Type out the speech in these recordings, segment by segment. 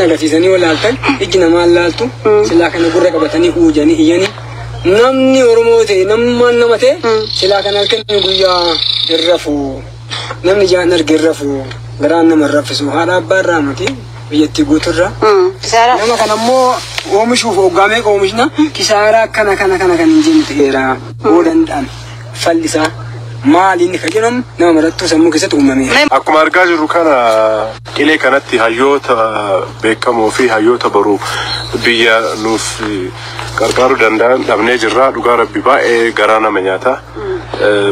Agarsiisanii walaaltan ijji namaa laaltu silaa kana gurra qabatanii uujanii iyyanii namni Oromoo ta'e namummaan nama ta'e silaa kana halkan guyyaa hin rafu, namni jaan arge hin rafu, garaan nama hin raffisu, haadha abbaa irraa miti biyyattii guuturraa. Kisaaraa. Nama kana immoo oomishuuf hoggaa meeqa oomishna, kisaaraa akkana kana kana kan hin jenne ta'eera. Yoo danda'ame fallisaa maali inni kan jedhamu nama marattuu sammuu keessatti uumameera. Akkuma argaa jirru kana qilee kanatti hayyoota beekamoo fi hayyoota boruu biyya nuuf qarqaaruu danda'an dhabnee jirra. Dhugaa rabbi baay'ee garaa nama nyaata.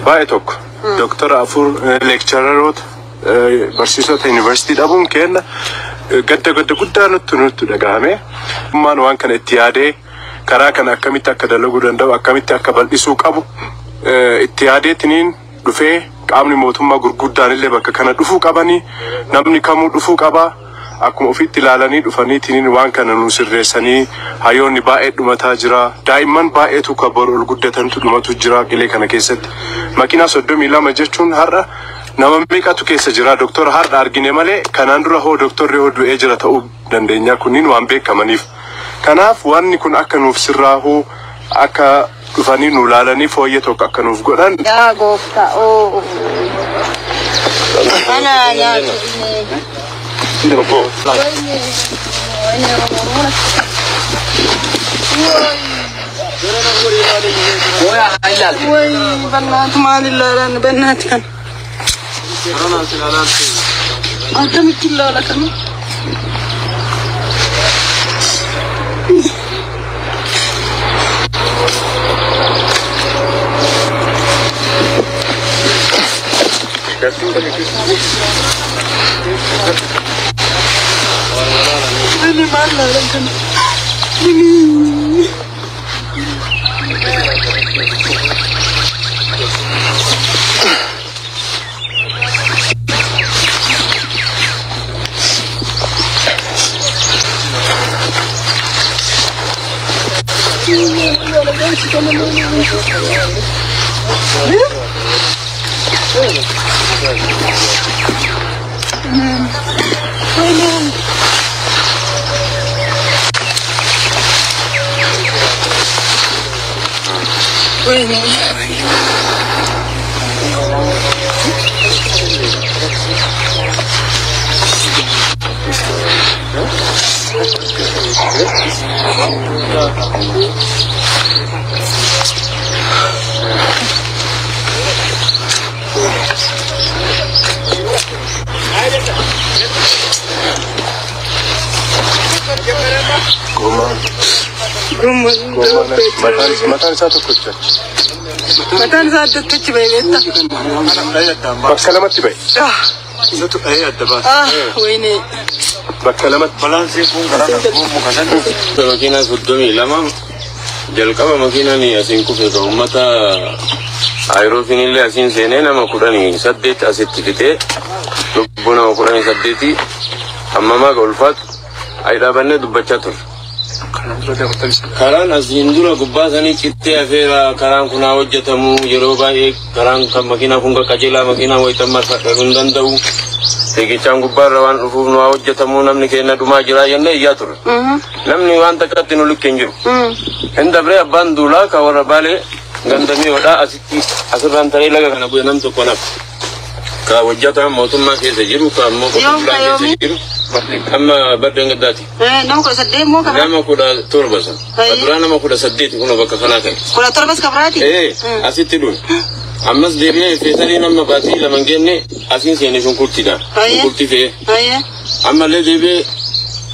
Baay'ee tokko doktora afur, leekchararoota, barsiisota yuunivarsiitii dhabuun kenna gadda gadda guddaa nutti dhagahame. Mootummaan waan kana itti yaadee karaa kana akkamitti akka dalaguu danda'u, akkamitti akka bal'isuu qabu itti yaadeetiniin dhufee qaamni mootummaa gurguddaan illee bakka kana dhufuu qabanii, namni kamuu dhufuu qabaa. Akkuma ofitti ilaalanii dhufaniitiin waan kana nu sirreessanii, hayyoonni baay'ee dhumataa jira. Daa'imman baay'eetu kan boru ol guddatantu dhumatu jira qilee kana keessatti. Makiinaa 32 jechuun har'a nama meeqatu keessa jira? Doktora har'a argine malee kanaan dura hoo doktorri hoo du'ee jira ta'uu dandeenya, kunniin waan beekamaniif. Kanaaf wanni kun akka nuuf sirraahuu, akka dhufanii nu ilaalanii fooyyee tokko akka nuuf godhan. Yaa gooftaa oo. Ana nyaatu. Way bannaatu maal ilaalan bannaati kana. Akkamitti ilaala kana? Ini maal ilaalan kana? Mataan isaa tokkocha. Mataan isaa addatti ba'e beektaa? Bakka lamatti ba'e. Ah, wayne. Bakka lamatti. Makiinaa 32 jalqaba makiinaan asiin kufe ka uummata ayiroofiin illee asiin seenee nama 18 asitti fixee, lubbuu nama 18 hammamaa ka ulfaatu ayi dhaabannee dubbachaa turre. Karaan asiin dura gubbaa sanii cittee hafeera, karaan kun haa hojjetamu, yeroo baay'ee karaan kan makiinaa kun qajeelaa makiinaa wayitan marfadhuu hin danda'u. Fiigichaan gubbaarra waan dhufuuf nu haa hojjetamu, namni keenya dhumaa jira jennee iyyaa turre. Namni waan takkatti nu likke hin jiru. Hin dabree abbaan duulaa ka warra baalee gandamii hodhaa asitti asirraan taree laga kana bu'e, nam tokko naaf. Ka hojjetaan mootummaa keessa jiru, ka ammoo qotee Yoom bulaan ka keessa yoomi? jiru. Amma baddeen gaddaati. Nama 18 moo kabira? Nama 17 san. Ayi. Duraa nama 18 kun bakka kanaa ka'e. 17s kabiraati? Ee, asitti dhufe. Ammas deebi'ee feesanii nama baatii lama hin geenne asiin seene shunkurtiidha. Ayi. Shunkurtii fe'ee. Ayyee. Ammallee deebi'ee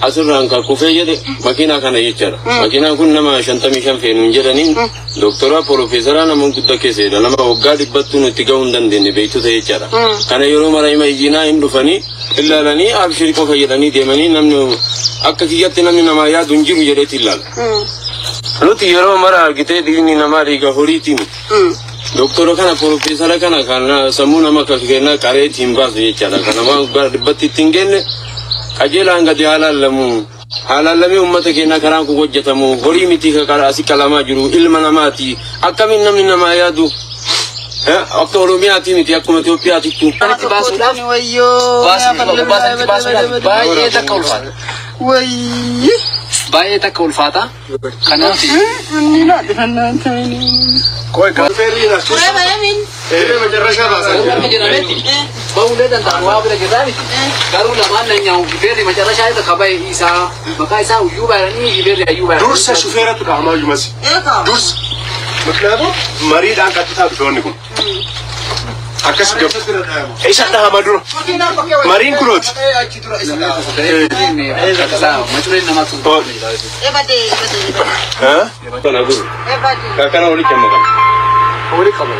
asirraan kan kufee jedhe makiinaa kana jechaadha. Makiinaan kun nama 55 feenu hin jedhaniin, doktora piroofeesaraa nama guddaa keessadha. Nama waggaa dhibbattuu nuti gahuu hin dandeenye beektota jechaadha. Kana yeroo mara hima iyyinaa hin dhufanii ilaalanii abshirii qofa jedhanii deemanii, namni akka kiyyatti namni namaa yaadu hin jiru jedheeti ilaala. Nuti yeroo mara argitee dhiigni namaa dhiiga horiitii miti. Doktora kana, piroofeesara kana kan sammuu nama kan kennaa qareetii hin baasu jechaadha. Kana waan waggaa dhibbatti ittiin geenne qajeelaan gadi haa laallamu. Haa laallamee uummata keenya karaan kun hojjetamu. Horii miti ka karaa asii qalamaa jiru ilma namaati. Akkamiin namni namaa yaadu? Akka Oromiyaati miti, akkuma Itoophiyaatittu. Itti baasuudhaaf Wayyoo. baasanii baasanii baasuudhaaf baay'ee takka ulfaata. Wayii. Baay'ee takka ulfaata. Kanaaf Qoy gafeerri as Turee baay'ee jedhametti bahuulee danda'an waa bira jirraa miti. Garuu lamaan nanyaahu shufeerri macarrashaa irra kabaye isaa maqaa isaa uyyuu baay'anii shufeerri ayyuu baay'anii. Dursa shufeeratu dhaamaa iyyuu Eegaa. Dursa. ምክንያቱም መሪidhaan ቀጥታ dhufe kun akkas isa dhahama dura mariin kunooti. Macureen namaatu. Ebadee ebadee Kana guru. ebadee. Kana walitti amma qaba. Wali qabu.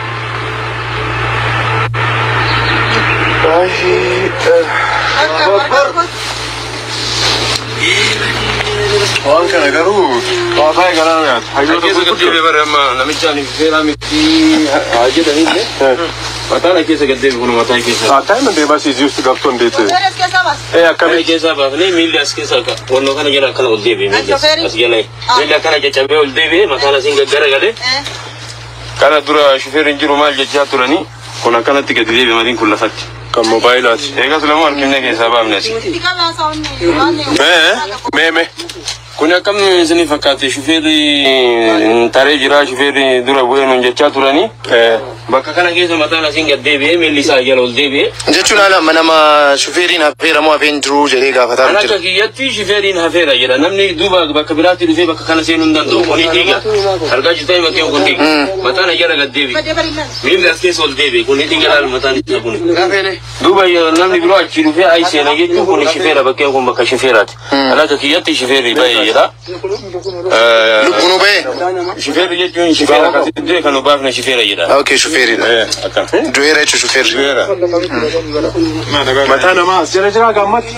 Waan kana garuu waa baay'ee garaa nyaata. Hayyoota Keessa gad deebi'e bara amma namicha ani feeraa miti haa jedhanillee mataan keessa gad deebi'e kun mataa keessa. አታይም እንዴ ባስ እዚህ ውስጥ ገብቶ እንዴት Shufeeras keessaa baas. እ Kana አካባቢ keessaa baafnee miilli as keessa wannoo kana jala akkana ol deebi'e miilli as jala miilli akkana caccabee ol deebi'e mataan asiin gaggaragalee. Kana dura shufeerri hin jiru maal jechaa turanii kun akkanatti gadi deebi'e matiin kun lafatti. kan ሞባይላቲ Eegas lama harkifnee keessaa baafne asi. Itti qabaa saawwanni waan mee mee Kun akkam isinii fakkaate shufeerri taree jira shufeerri dura bu'ee nuun jechaa turanii bakka kana keessa mataan asiin gad deebi'ee miilli isaa jala ol deebi'e. Jechuun haala amma nama shufeeriin hafeera moo hafeen jiru jedhee gaafataa Kan jira. akka kiyyatti shufeeriin hafeera jedha namni duuba bakka biraatti dhufee bakka kana seenuu hin danda'u kuni dhiiga argaa jirtanii bakkeen kun dhiiga mataan jala gad deebi'e Badee bareedaa. miilli as keessa ol deebi'e kuni dhiiga laal mataan isaa kuni. Duuba namni biroo achi dhufee ayi seena jechuun kuni shufeera bakkeen kun bakka shufeeraati. Kan akka kiyyatti shufeerri ba'e jedha. Lubbuun ba'e? Shufeerri jechuun shufeera akkasitti du'e kan obaafne shufeera jedha. Okay shufeeridha. Akkana. Du'eera jechuun shufeerri. Shufeera. mataa namaa as jala jira gammatti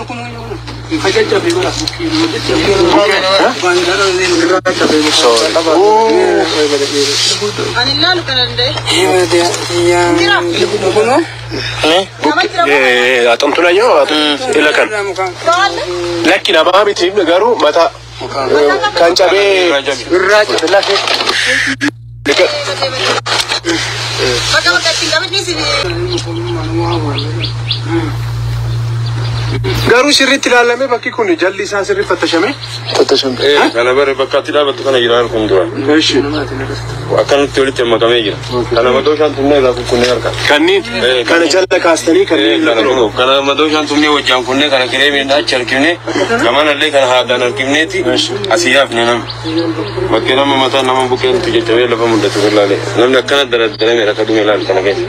Ani ilaalu kana danda'e. Kunoo. Nama jira moo? አጥንቱ ላይ ነው ኢለከን Baala. lakki namaa miti garuu mataa kan cabee Irraa cabe lafee. Bakka bakka ittiin qabadni si. Garuu sirriitti ilaalamee bakki kun jalli isaa sirriitti fattashamee. Kana bare bakka ati dhaabattu kana jira kun dura. Eshi. Akkanatti walitti makamee jira. Kana madoo shan tumnee irraa kukkunnee harka. Kanneen kana jala kaastanii kanneen Kana kunoo kana madoo shan tumnee wajjaan kunnee kana kireemiin achi harkifnee gamanallee kana haadaan harkifneeti asii yaafne nama. Bakkee nama mataa nama buqqeentu jajjabee lafa mul'atu kun laalee. Namni akkana daraddarame rakka dhume laal kana keessa.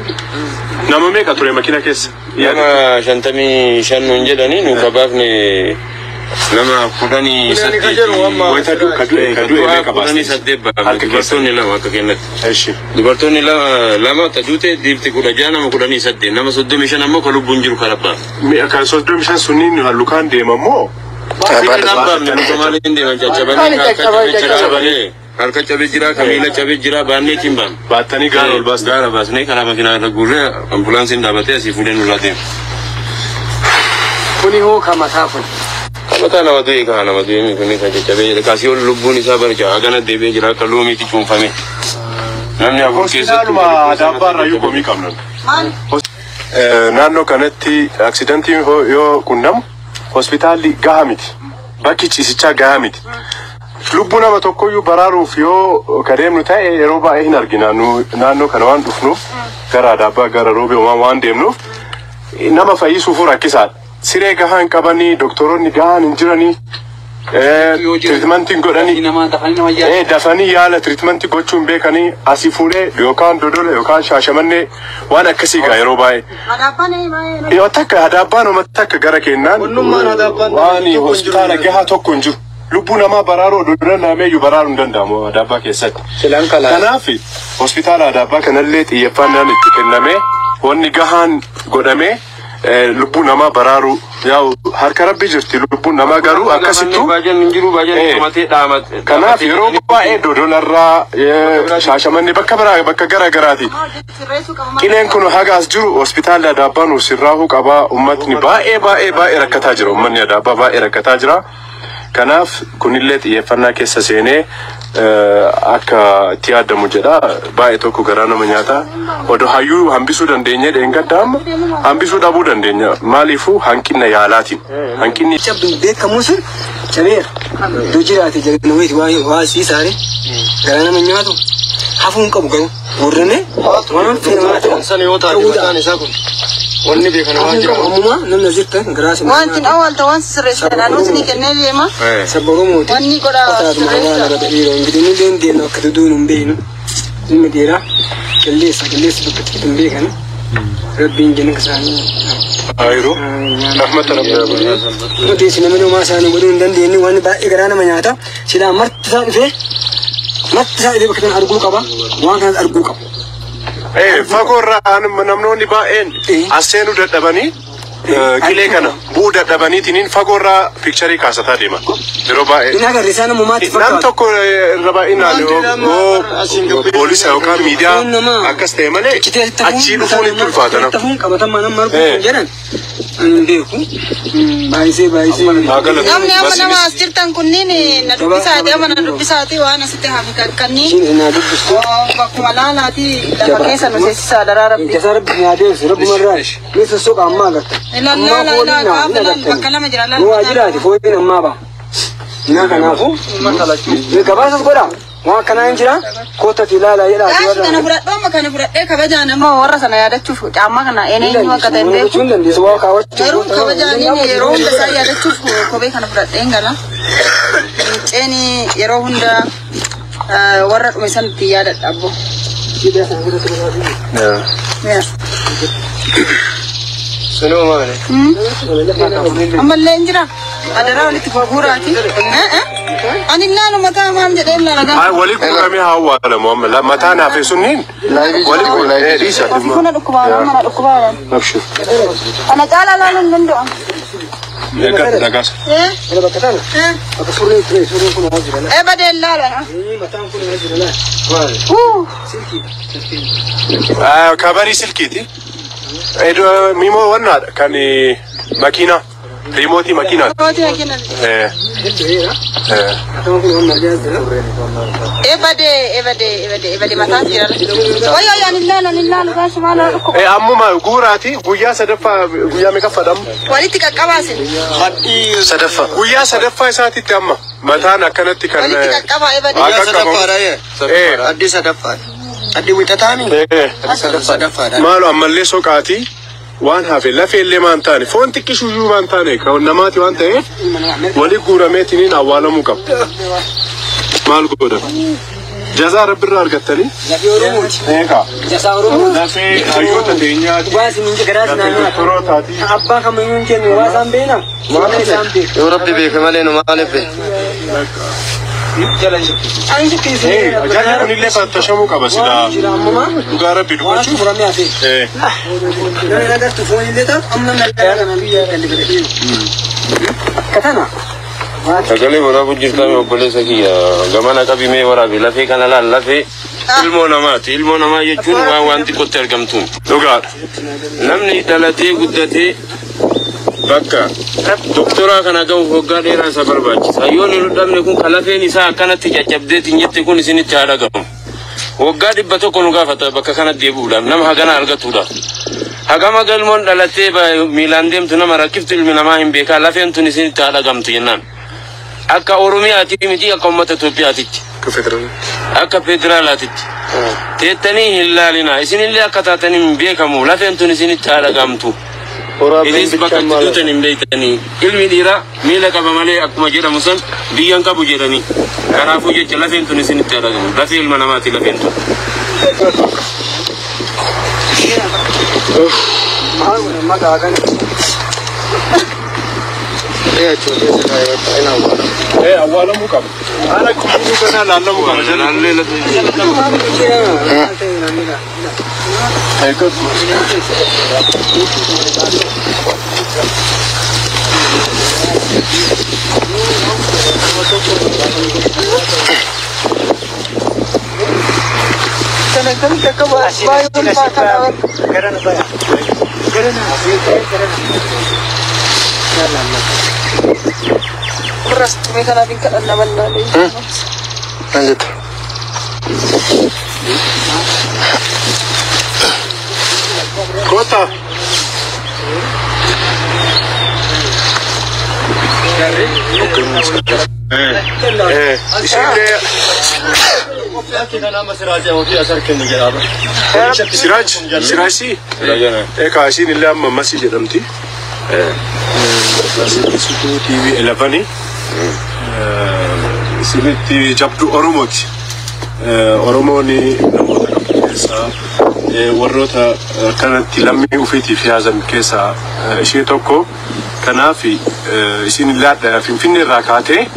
Nama meeqa ture makiina keessa? Nama 55 nuun jedhanii nu gabaafne nama 18. Wayita du'e meeqa baastee? 18 baafne dubartoonni lama akka kennatti. Eshi. Dubartoonni lama tajuute dhiirti 16 nama 18 nama 35 ammoo ka lubbuun jiru kan abbaa. Mi'a kan 35 sunniin hallukaan deema moo? Maaliin deeman caccabanii harka cabee jira ka miila cabee jira baanneetiin baafne. Baattanii gaara ol baasne. Gaara baasnee karaa makiinaa irra guurree ambulaansiin dhaabatee asii fuudhee nurraa deema. Kuni hoo ka mataa kun. Mataa nama du'e kaa nama du'e kun kan caccabee jira kaasii ol lubbuun isaa barja hagana deebi'ee jira akka loomiitti cuunfame. Namni afur keessatti. Hospitaaluma Adaabbaa irraa iyyuu komii qabna. Maal? Naannoo kanatti aksidantiin yoo qunnamu hospitaalli gahaa miti. Bakki ciisichaa gahaa miti. Lubbuu nama tokkoyyuu baraaruuf yoo ka deemnu ta'e yeroo baay'ee hin argina. Naannoo kana waan dhufnuuf gara Adaabbaa gara Roobee waan deemnuuf nama fayyisuuf rakkisaadha. Siree gahaa hin qabanii, doktoroonni gahaan hin jiranii, tiriitmentiin godhanii dafanii yaala tiriitmentii gochuun beekanii asii fuudhee yookaan Dodola yookaan Shaashamannee waan akkasii gaa yeroo baay'ee. Adaabbaan baay'ee. Yoo takka Adaabbaan oma takka gara kennaan waan hospitaala gahaa tokko hin jiru. Lubbuu namaa baraaruu odoo danda'ameeyyuu baraaruu hin danda'amu Adaabbaa keessatti. Kanaaf hospitaala Adaabbaa kanallee xiyyeeffannaan itti kennamee wanni gahaan godhamee lubbuu namaa baraaruu yaa'u harka rabbi jirti lubbuun namaa garuu akkasittuu. Kanaaf yeroo baay'ee Dodolarraa Shaashamannee bakka biraa bakka gara garaati. Qileen kun haga as jiru hospitaalli Adaabbaa nuuf sirraahuu qabaa. Uummatni baay'ee baay'ee baay'ee rakkataa jira. Uummanni Adaabbaa baay'ee rakkataa jira. Kanaaf kunillee xiyyeeffannaa keessa seenee akka itti yaadamu jedha. Baay'ee tokko garaa nama nyaata. Odoo hayyuu hambisuu dandeenye dheengadda amma hambisuu dhabuu dandeenya. Maaliifuu hanqina yaalaatiin. Hanqinni Cabduun beekamu sun cabeera. Iddoo jiraate jagna wayiiti waa siisaare garaa nama nyaatu hafuu hin qabu garuu warrane waan fedhe waan San yoo taate mataan isaa kun wanni beekan waan hafuu hin jira. qabu ammumaa namni as jirtan garaa si Wanti awwaalta waan sirreessan anuus ni kennee deema. Sabba Oromooti. Wanni godha Qotaatu magaalaa sirreessa. lafa dhiiroo ingidiin illee hin deemnu akka duduun hin beeknu. Ilmi dhiiraa qilleessa qilleessa bakka hin beekan. Rabbiin jenna isaanii. Ayiruu. Rahmata Rabbi. Nuti isin namni homaa isaanii godhuu hin dandeenye waan baay'ee garaa nama nyaata. Silaa marti isaa dhufee marti isaa dhufee bakka kana arguu qaba. Waan kanas arguu qaba. Fagoo irraa namoonni baay'een as seenuu dadhabanii qilee kana bu'uu dadhabaniitiin fagoo irraa piikcharii kaasataa deeman. Yeroo baay'ee. Inni agarre isaan namummaatti Nam fakkaatu. tokko irra baay'inaan yoo poolisa yookaan miidiyaa akkas ta'e malee achii dhufuun itti ulfaata nama. Tafuun qabatamaa nama arguu kan jedhan ani hin beeku. Baay'isee baay'isee. Haa galatu. Namni amma nama as jirtan kunniin na dubbisaati amma na dubbisaati waan asitti hafe kan kanniin. Ishiin isin haa dubbistu. Bakkuma laalaati lafa keessa nu seessisaa daraa rabbi. Jasaa rabbi naa deemsu rabbumarraa. Ni sossoqa ammaa agarta. Ilaal Ammaa laala fooliin ilaal naa gaafa hin laal agartani. bakka lama jira laal. Yoo waa jiraate fooliin ammaa ba'a. Naa kanaafuu gabaasas godha. Waan akkanaa hin jira. Kottati ilaalaa jedhaa. Gaafa kana fudhadhoo amma kana fudhadhee kabajaan ammoo warra sana yaadachuuf caammaa kana eenyu akka ta'e hin beeku. Jechuun dandeessu waa kaawwachuu. Garuu kabajaan yeroo hunda isaa yaadachuuf kophee kana fudhadheen gala. Ceeni yeroo hunda warra dhume san itti yaadadha abbo. Yaa. Sunoo maali? Ammallee hin jira. Adaraa walitti guuraati. Ani ilaalu mataa maal jedhee ilaala gaafa. Haa walii guuramee haa awwaalamu amma mataan hafe sunniin walii guuramee dhiisa. Ofii kuna dhukkubaa mana dhukkubaa. Abshir. Ana caalaa ilaaluu hin danda'u. Eeggadhu dhagaas. Eh? Kana bakka tana. Eh? Bakka surreen ture surreen kun haa jira laa. Eh badee ilaala. Mataan kun haa jira laa. Huu. Kabarii silkiiti. Mimoo wannaadha kan makiinaa riimootii makiinaati. Mootii makiinaa. Hedduu Mataan kun waan margaa jira. Eh badee eh badee eh badee eh badee mataa jira. Wayyo ani ilaalu ani ilaalu gaafa maal dhukkuba. Ammuma guuraati guyyaa sadaffaa guyyaa meeqaffaadha amma? Walitti qaqqabaasin. Sadaffaa. Guyyaa sadaffaa isaatitti amma mataan akkanatti kan Walitti qaqqabaa eh badee. Haa Guyyaa qaqqabamu. sadaffaadha yee. Addi sadaffaadha. Addi wixataami? Sadaffaadha. Maalo ammallee soqaatii waan hafe lafee illee maan taane foon xiqqishuyyuu waan taane kan namaati waan ta'eef walii guurameetiniin awwaalamuu qaba. Maal godhan? Jazaa rabbirraa argattanii? Lafee Oromooti. Eegaa. Jasaa Oromooti. Lafee hayyoota teenyaati. Dhugaa isin hin garaa isin Lafee haa nyaatu. doktorootaati. Abbaa kamiyyuu hin kennu waa isaan beekna. Waan isaan beeku. Yoo rabbi beeke malee nu maaliif beeke? Ani sitti isin. Jalli kunillee fattashamuu qaba silaa. Jira ammumaa. Dhugaa rabbi Waan dubbachuuf. furamee hafe. Namni agartu foon illee taatu amma namni kana biyya galli godhee. Akka tana. Sagalee waraabuu jirtame obboleessa kiyya gamana qabimee waraabe lafee kana laal lafee ilmoo namaati. Ilmoo namaa jechuun waan waan xiqqootti argamtu. Dhugaadha. Namni dhalatee guddatee bakka doktoraa kana gahuuf waggaa dheeraa isa barbaachisa. Yoo hin dhabne kun ka lafeen isaa akkanatti caccabdeetiin jette kun isinitti haa dhagahamu. Waggaa 100 nu gaafata bakka kanatti deebi'uudhaaf nama hagana argatuudhaaf. Hagama galmoon dhalattee miilaan deemtu nama rakkiftu ilmi namaa hin beekaa lafeen tun isinitti haa dhagahamtu jennaan. Akka Oromiyaati miti akka uummata Itoophiyaatitti. Akka federaalaatitti. Teettanii hin laalinaa isinillee akka taatanii hin beekamu lafeen tun isinitti haa dhagahamtu. Isinis bakka itti duutan hin beektanii. Ilmi dhiiraa miila qaba malee akkuma jedhamu san biyya hin qabu jedhanii. Kanaafuu jecha lafeen tun isinitti haa dhagahamu. Lafee ilma namaati lafeen tun. Maal godhan maqaa kana. Awwaalamuu qaba. Haala qulqulluu kanaa laallamuu qaba. Laallee lafee. Garana baya. Garana. Garana. Gurras tumee kanaaf hin kadhanna mannaalee. Maal jetta? Kota. Siraaj, Siraajsi? Egaa isiin illee amma Masii jedhamti. Situu TV 11 isinitti jabduu Oromooti. Oromoon namoota qabdu keessaa warroota akkanatti lammii ofiitiif yaazan keessaa ishee tokko. Kanaaf isin illee Finfinnee irraa kaatee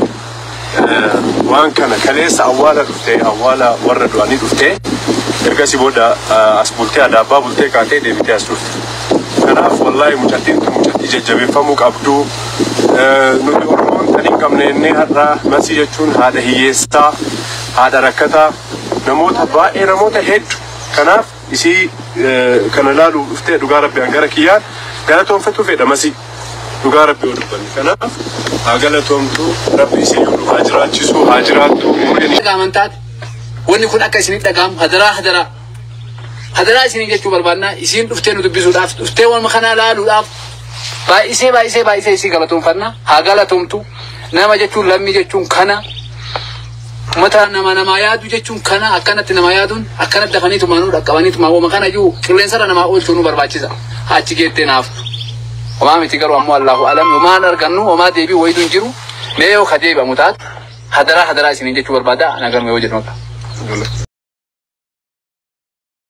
waan kana kaleessa awwaala dhuftee awwaala warra du'anii dhuftee ergasii booda as bultee adaabbaa bultee kaatee deebitee as dhufte. Kanaaf wallaahi mucattiin tun mucattii jajjabeeffamuu qabdu. Nuti Oromoon kan hin qabne inni har'a Masii jechuun haadha hiyyeessaa, haadha rakkataa, namoota baay'ee namoota hedduu. Kanaaf isii kana ilaaluu dhuftee dhugaa rabbi gara kiyyaan galatoonfatu fedha Masii. Dhugaa rabbi yoo dubbanne. Kanaaf haa galatoomtu rabbi isii yoo haa jiraachisu haa jiraattu umriin Amantaati. Wanni kun akka isinitti dhaga'amu hadaraa hadaraa. Hadaraa isinii jechuu barbaannaa isiin dhuftee nu dubbisuudhaaf dhuftee waan kana laaluudhaaf baay'isee baay'isee baay'isee isii galatoomfanna haa galatoomtu. Nama jechuun lammii jechuun kana uummata nama namaa yaadu jechuun kana akkanatti nama yaaduun akkanatti dafaniitumaa nu dhaqqabaniitumaa waan kana iyyuu qilleensarra namaa oolchuu nu barbaachisa. Achi geettee naaftu. Homaa miti garuu ammoo Allahu alam homaan argannu homaa deebii wayitu hin jiru mee yoo ka deebi'amu taate hadaraa hadaraa isiniin jechuu barbaada nagaruma yoo jedhu.